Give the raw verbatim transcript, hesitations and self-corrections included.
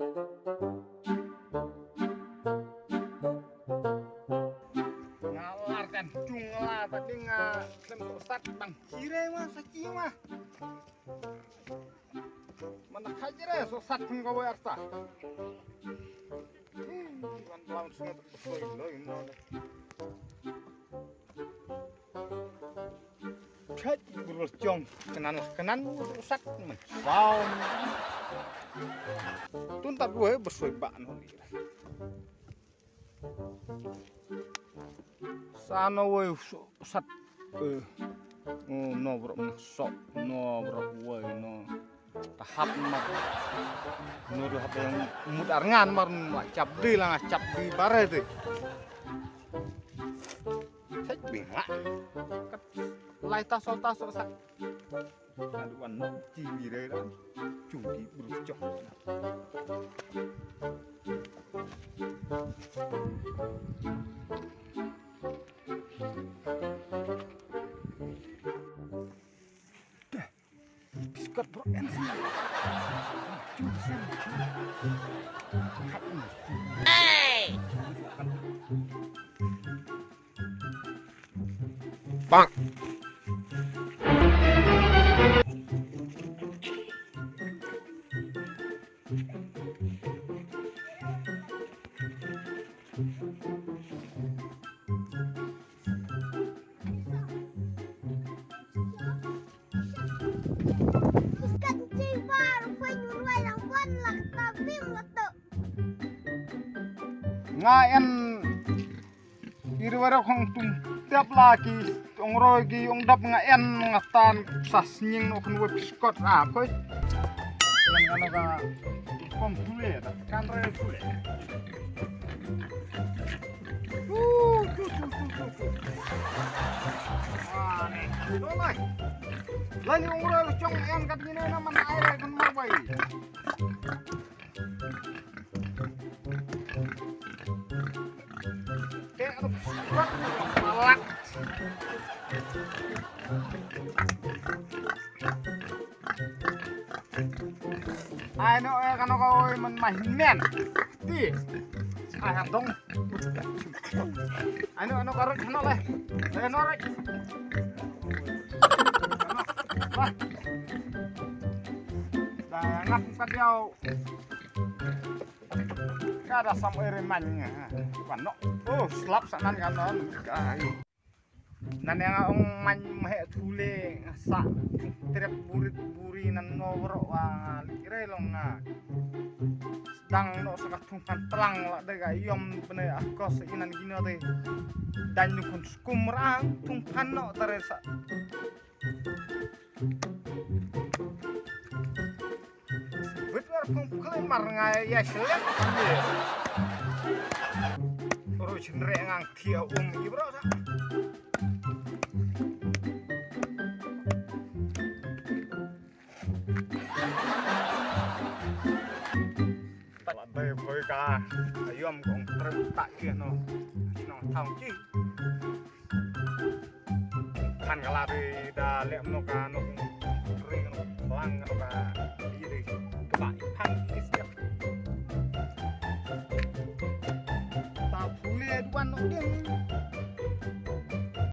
Nga lar kan jung la ta ding nga tem to sat bang kire ma sa ki ma. Mana kha kire so sat pun ka wa arta. Wan lawan sungai to soi lo ino. Chait, bro, chong, kanan, kanan, rusak, man. Wow. Tun ta dua, eh, bersoi ba, no, ni. Sa no, wei, sat, eh, oh, no, bro, sok, no, bro, wei, no. Ta hap mar. Nuru hap yang mut arngan mar ma chap di la chap di bare di. Sek bing la. Kat lai ta so ta so sak. Aduh wan nok ci bi re ran. Cung ki bru cok. Biskot bro, en sini. Hey! Bang. Nga en iri wara khong tum tep la ki ong roi ki ong dap nga en nga tan sa sning no khun wep skot a koi. Nga no ka kom tule ta kan re tule. Lai ni ong roi chong en kat ni na man ai re kan mar bai. Te ano pat malak. Ai no, eh, kano ka oi man ma hin men. Ti. Ai ha dong. Ai no, ano ka rek hano le. Le no rek. Ba. Da ngap ka diau. Ka da sam oi re man. Ban no. Oh, slap sa nan ka no. Ai. Nan ïa nga ong man mhe thule nga sa trep burit buri nan no bro wa lik re long nga. Dang no sa ka thung phan tlang la de ga yom bne a kos inan gino de. Dan nu khun skum rang thung phan no tare sa. Wit war phong pukhle mar nga ïa shlek. Ru chin re ngang thia um i bro sa. Ta la dei boi ka ayom kong trem ta ki no. Nong thang ki. Than ka la ri da lem no ka no ri no lang no ka ri ri ka ba i than ki step. Ta pule duan no ding.